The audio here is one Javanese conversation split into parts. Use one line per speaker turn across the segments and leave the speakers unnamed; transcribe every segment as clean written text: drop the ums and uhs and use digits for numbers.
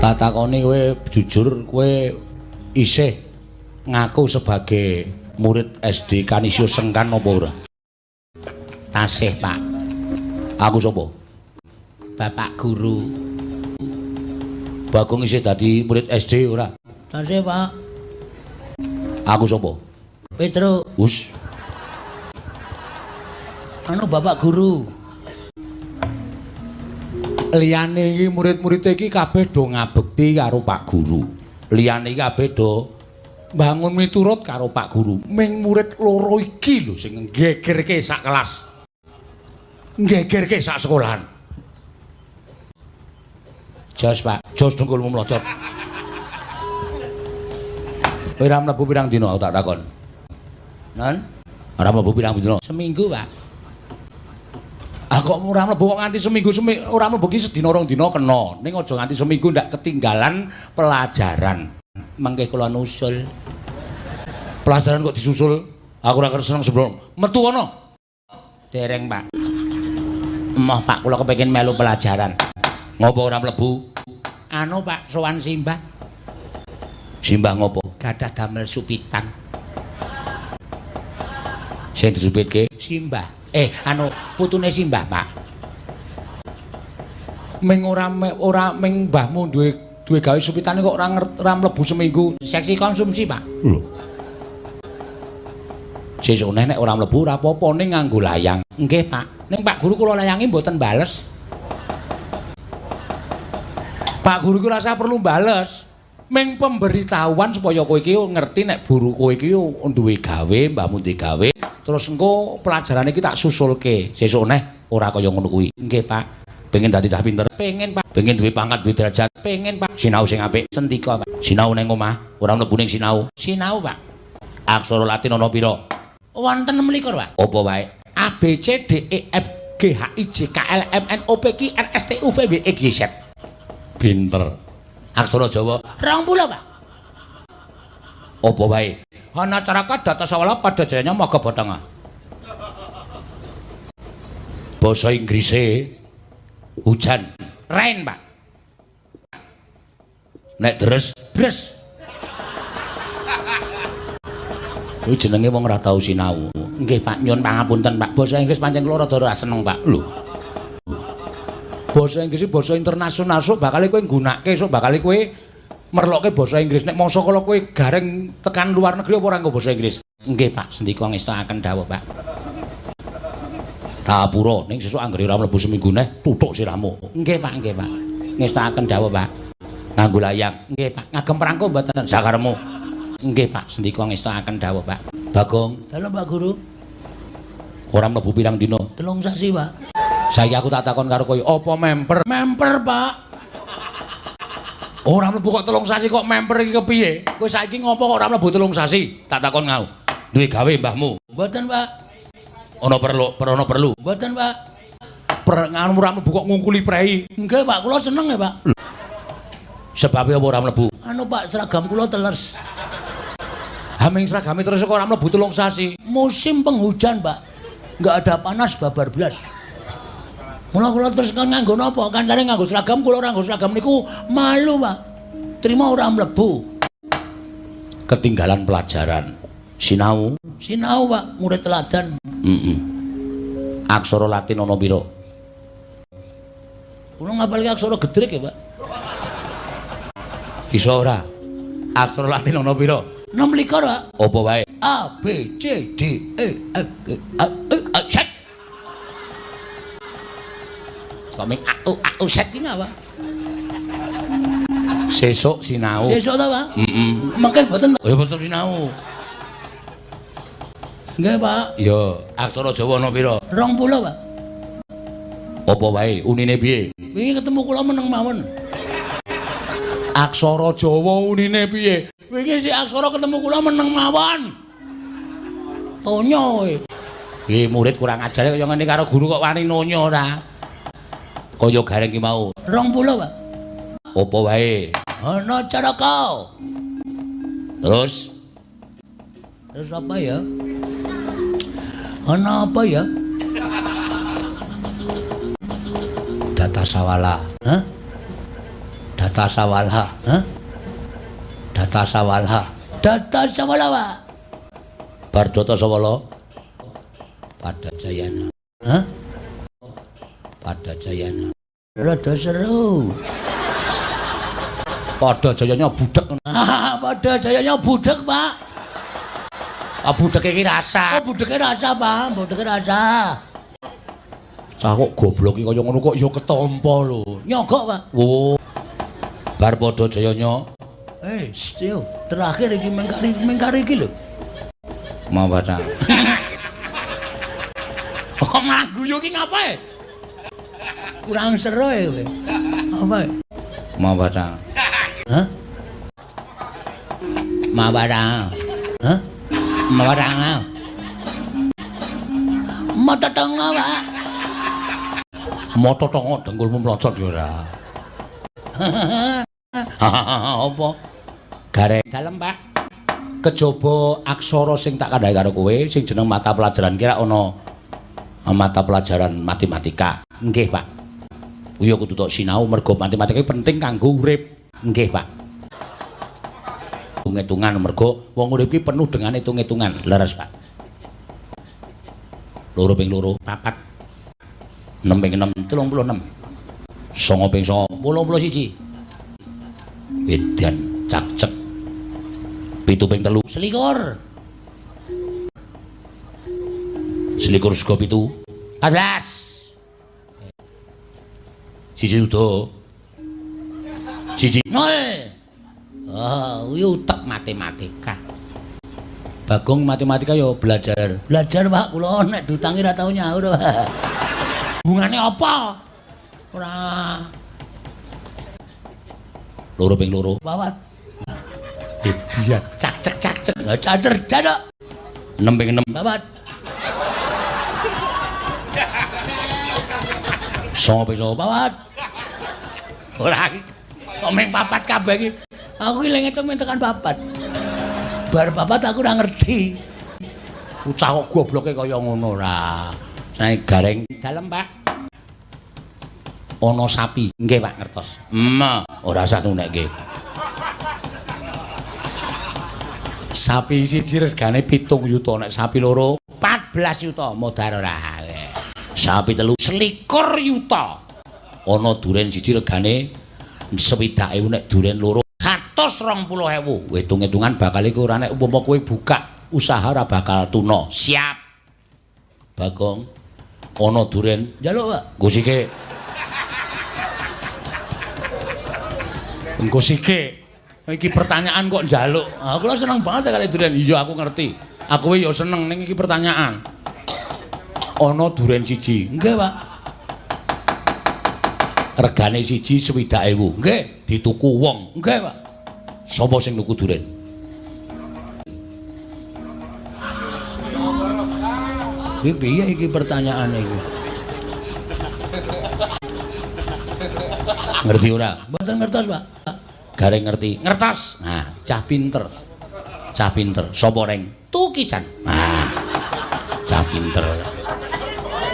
Tak takoni kowe jujur, kowe isih ngaku sebagai murid SD Kanisius Sengkan apa ora?
Tasih, Pak.
Aku sapa?
Bapak guru.
Bagong isih dadi murid SD ora?
Tasih, Pak.
Aku sapa?
Petro.
Us.
Anu bapak guru.
Liyane iki murid-murid iki kabeh do ngabekti karo Pak Guru. Liyane iki kabeh do mbangun miturut karo Pak Guru. Ming murid loro iki lho sing nggegerke sak kelas. Nggegerke sak sekolahan.
Jos, Pak.
Jos dengkulmu mlocot. Kowe ora mlebu pirang dina aku tak takon.
Non?
Ora mlebu pirang dina?
Seminggu, Pak.
Ah kok ora mlebu kok nganti seminggu ora mlebu ki sedina rong dina kena. Ning aja nganti seminggu ndak ketinggalan pelajaran.
Mangke kula nusul.
Pelajaran kok disusul? Aku ora seneng sebelum. Metu ana.
Dereng, Pak. Emoh, Pak, kula kepengin melu pelajaran.
Ngopo ora mlebu?
Anu, Pak, sowan simbah.
Simbah ngopo?
Gadah damel supitan.
Sing disupitke?
Simbah. Anu putune simbah, Pak.
Ming ora ming mbahmu duwe gawe supitane kok ora mlebu seminggu.
Seksi konsumsi, Pak.
Lho. Sesuk nek ora mlebu ora apa-apa ning nganggo layang.
Nggih, Pak. Ning Pak Guru kula layangi mboten bales.
Pak Guru ki ora usah perlu bales. Ming pemberitahuan supaya kowe iki ngerti nek guru kowe iki duwe gawe, mbahmu duwe gawe. Terus engko pelajaran iki tak susulke. Sesuk neh ora kaya ngono kuwi.
Nggih, Pak.
Pengen dadi cah pinter?
Pengen, Pak.
Pengen duwe pangkat, duwe derajat?
Pengen, Pak.
Sinau sing apik.
Sendika, Pak.
Sinau nang omah, ora mlebu ning sinau.
Sinau, Pak.
Aksara Latin ana pira?
Wonten 26, Pak.
Apa wae?
A B C D E F G H I J K L M N O P Q R S T U V W X Y Z.
Pinter. Aksara Jawa
20, Pak.
Apa wae?
Hana caraka data sawala pada jayanya maga bathanga.
Basa Inggrise hujan.
Rain, Pak.
Nek deres,
Bres.
Kuwi jenenge wong ora tau sinau.
Nggih, Pak, nyuwun pangapunten, Pak. Basa Inggris pancen kula rada ora seneng, Pak.
Lho. Basa Inggris iki basa internasional, sok bakal kowe nggunakake, sok bakal kowe merlokke basa Inggris. Nek mangsa kala kowe gareng tekan luar negeri apa ora nggo basa Inggris?
Nggih, Pak, sendika ngestakaken dawuh, Pak.
Dapura ning sesuk anggere ora mlebu seminggu neh tutuk sirahmu.
Nggih, Pak, nggih, Pak. Ngestakaken dawuh, Pak.
Nganggo layang.
Nggih, Pak. Ngagem perangko mboten?
Sakaremu.
Nggih, Pak, sendika ngestakaken dawuh, Pak.
Bagong.
Dalem, Pak Guru.
Ora mlebu pirang dina?
3 sasi, Pak.
Saiki aku tak takon karo kowe, apa memper?
Memper, Pak.
Ora mlebu kok 3 sasi kok memper iki kepiye? Kowe saiki ngopo kok ora mlebu 3 sasi? Tak takon ngau. Duwe gawe mbahmu?
Mboten, Pak.
Ana perlu, ana perlu.
Mboten, Pak.
Nganu ora mlebu kok ngungkuli prei.
Nggih, Pak, kula seneng ya, Pak.
Sebabe apa ora mlebu?
Anu, Pak, seragam kula teles.
Haming seragame terus kok ora mlebu 3 sasi.
Musim penghujan, Pak. Enggak ada panas babar blas. Mula kula terus kan nganggo napa? Kancane nganggo seragam, kula ora nganggo seragam niku malu, Pak. Trima ora mlebu.
Ketinggalan pelajaran. Sinau?
Sinau, Pak, murid teladan.
Heeh. Aksara Latin ana pira?
Kula ngapalke aksara gedrek ya, Pak.
Iso ora? Aksara Latin ana pira?
26, Pak.
Apa wae?
A B C D E F G A E A Z. Kok ming A U A U Z ki ngapa?
Sesuk sinau.
Sesuk ta, Pak?
Heeh.
Mengke mboten.
Ya mboten sinau.
Nggih, Pak.
Ya, aksara Jawa ana pira?
20, Pak.
Apa wae? Unine piye?
Wingi ketemu kula meneng mawon.
Aksara Jawa unine piye?
Wingi si aksara ketemu kula meneng mawon. Tonyo kowe.
Iki murid kurang ajar kaya ngene karo guru kok wani nonyo ora. Kaya Gareng ki mau.
20, Pak.
Apa wae?
Ana Caraka.
Terus?
Terus apa ya? Ana apa ya?
Data Sawala.
Hah?
Data Sawala.
Hah?
Data Sawala.
Data Sawala, Pak.
Bar Data Sawala. Pada Jayana.
Hah?
Pada Jayana.
Rada seru.
Pada Jayanya budek.
Pada Jayanya budek, Pak.
Ah, budeke iki rasa.
Oh, budeke rasa, Pak. Budeke rasa.
Cah kok goblok iki kaya ngono kok ya ketampa lho.
Nyogok, Pak.
Oh. Bar Pada Jayanya.
Yo, terakhir iki mengkari iki lho.
Mawa ta. Kok malah guyu iki ngapae?
Kurang seru ya kowe. Apa?
Mawa ta.
Hah?
Mawa ta.
Hah?
Mawa ta.
Mata tengah, Pak.
Mata tongo dengkulmu mlocot ya ora. Apa? Gareng dalem, Pak. Kejaba aksara sing tak kandhake karo kowe sing jeneng mata pelajaran kira ana mata pelajaran matematika. Nggih, Pak. Kuwi kudu tok sinau mergo matematika penting kanggo urip. Nggih, Pak. Hitung-hitungan mergo wong urip iki penuh dengan hitung-hitungan. Leres, Pak. 2 ping 2 4. 6 ping 6 36. 9 ping 9 81. Edan cakcek. 7 ping 3
Selikur.
Selikur sego 7. 14. 1 udo. 1
0. Oh, kuwi utek matematika.
Bagong matematika yo belajar.
Belajar, Pak, kula nek diutangi ra tau nyaur.
Hubungane apa?
Ora.
2 ping 2
Papat.
Edian cak-cek cak-cek.
Cacer dadak.
6 ping 6
Papat.
9 ping 9
Papat.
Ora iki. Kok ming papat kabeh iki.
Aku iki lek ngitung tekan papat. Bar papat aku ora ngerti.
Bocah kok gobloke kaya ngono ora. Sae Gareng dalem, Pak. Ana sapi. Nggih, Pak, ngertos. Ora usah nunekke. Sapi siji regane 7 yuta, nek sapi loro 14 yuta, modar ora. Sapi telu 21 yuta. Ana duren siji regane 60.000, nek duren loro 120.000. Hitung-hitungan bakal iku ora nek umpama kowe buka usaha ora bakal tuna. Siap. Bagong ana duren
njaluk, Pak.
Nggo sike. Engko sike. Iki pertanyaan kok njaluk. Ah, kula seneng banget kali duren. Iya, aku ngerti. Aku ya seneng ning iki pertanyaan. Ana duren siji.
Nggih, Pak.
Regane siji 60.000.
Nggih,
dituku wong.
Nggih, Pak.
Sapa sing nuku duren?
Iki piye iki pertanyaane iki?
Ngerti ora?
Mboten ngertos, Pak.
Gareng ngerti. Ngertos. Nah, cah pinter. Cah pinter. Sapa reng? Tukijan. Nah. Cah pinter.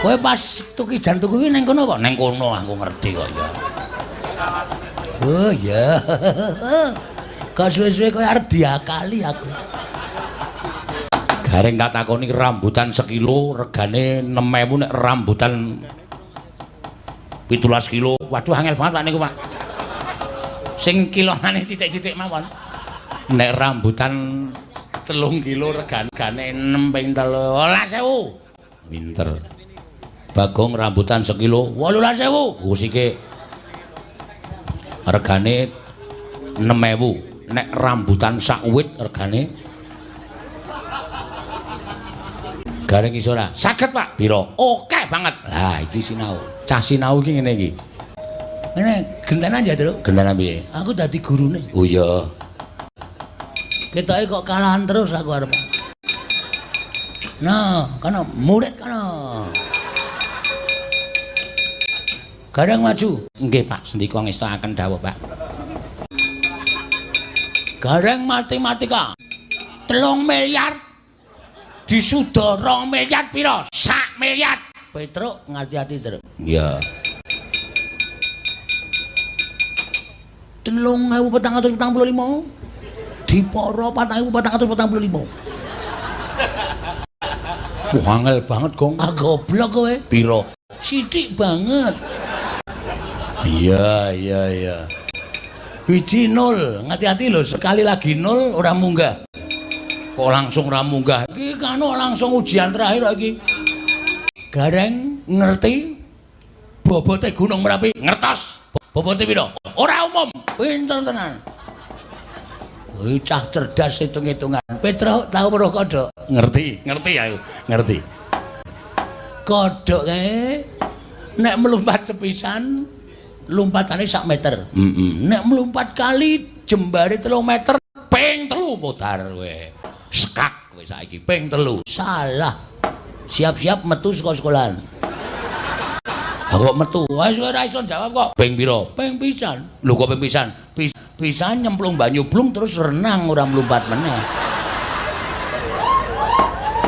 Kowe pas Tukijan tuku kuwi ning kono apa?
Ning kono aku ngerti kok ya.
Oh iya. Kok suwe-suwe kowe arep diakali aku.
Gareng tak takoni rambutan sekilo regane 6.000, nek rambutan 17 kilo. Waduh angel banget Pak niku, Pak. Sing kilonane sithik-sithik mawon. Nek rambutan 3 kilo regane 6 ping 13.000. Pinter. Bagong rambutan sekilo 18.000. Gusike regane 6.000. Nek rambutan sak wit regane Gareng iso ora? Saged, Pak. Piro? Oke banget. Lah iki sinau. Cah sinau iki ngene iki.
Ngene gentenan ya, Truk.
Gentenan piye?
Aku dadi gurune.
Oh iya.
Ketoke kok kalahan terus aku arep. Nah, kono murid kono. Gareng maju.
Nggih, Pak, sendika ngestakaken dawuh, Pak.
Gareng matematika. 3 miliar disuda 2 miliar pira? 1 miliar. Petruk ngati-ati, Truk.
Iya.
3445 dipara 4445.
Wah, angel banget, Gong.
Ah, goblok kowe.
Piro?
Sithik banget.
Iya, iya, iya.
Biji nol, ngati-hati lho, sekali lagi nol ora munggah.
Kok langsung ora munggah?
Iki kan langsung ujian terakhir iki. Gareng ngerti bobote Gunung Merapi?
Ngertos.
Bobote piro? Ora umum. Pinter tenan. Wih, cah cerdas hitung-hitungan. Petro tau weruh kodhok?
Ngerti, ngerti aku, ngerti.
Kodhok kae nek melompat sepisan lompatane sak meter.
Heeh.
Nek melompat kali jembare 3 meter
Ping 3 modar kowe. Sekak kowe saiki ping 3.
Salah. Siap-siap metu saka sekolahan. Ha kok metu? Wis ora iso jawab kok.
Ping pira?
Ping pisan.
Lho kok ping pisan?
Pisan nyemplung banyu blung terus renang ora mlumpat meneh.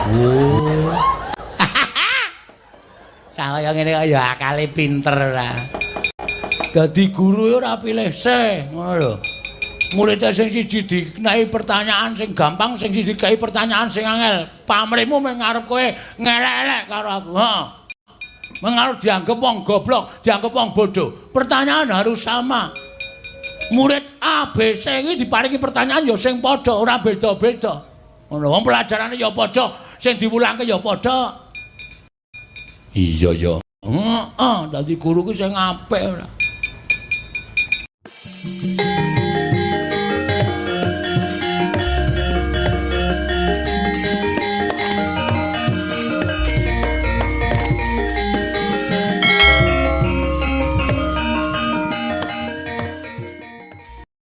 Oh. Cah kaya ngene kok ya akale pinter ora. Dadi guru ya ora pilih se, ngono lho. Muridé sing siji dikenai pertanyaan sing gampang, sing siji dikai pertanyaan sing angel. Pamrihmu mung ngarep kowe ngelek-elek karo aku. Heeh. Mung arep dianggep wong goblok, dianggep wong bodoh. Pertanyaan harus sama. Murid A, B, C iki diparingi pertanyaan ya sing padha, ora beda-beda. Ngono, wong pelajarane ya padha, sing diwulangke ya padha.
Iya ya.
Heeh, dadi guru ki sing apik ora.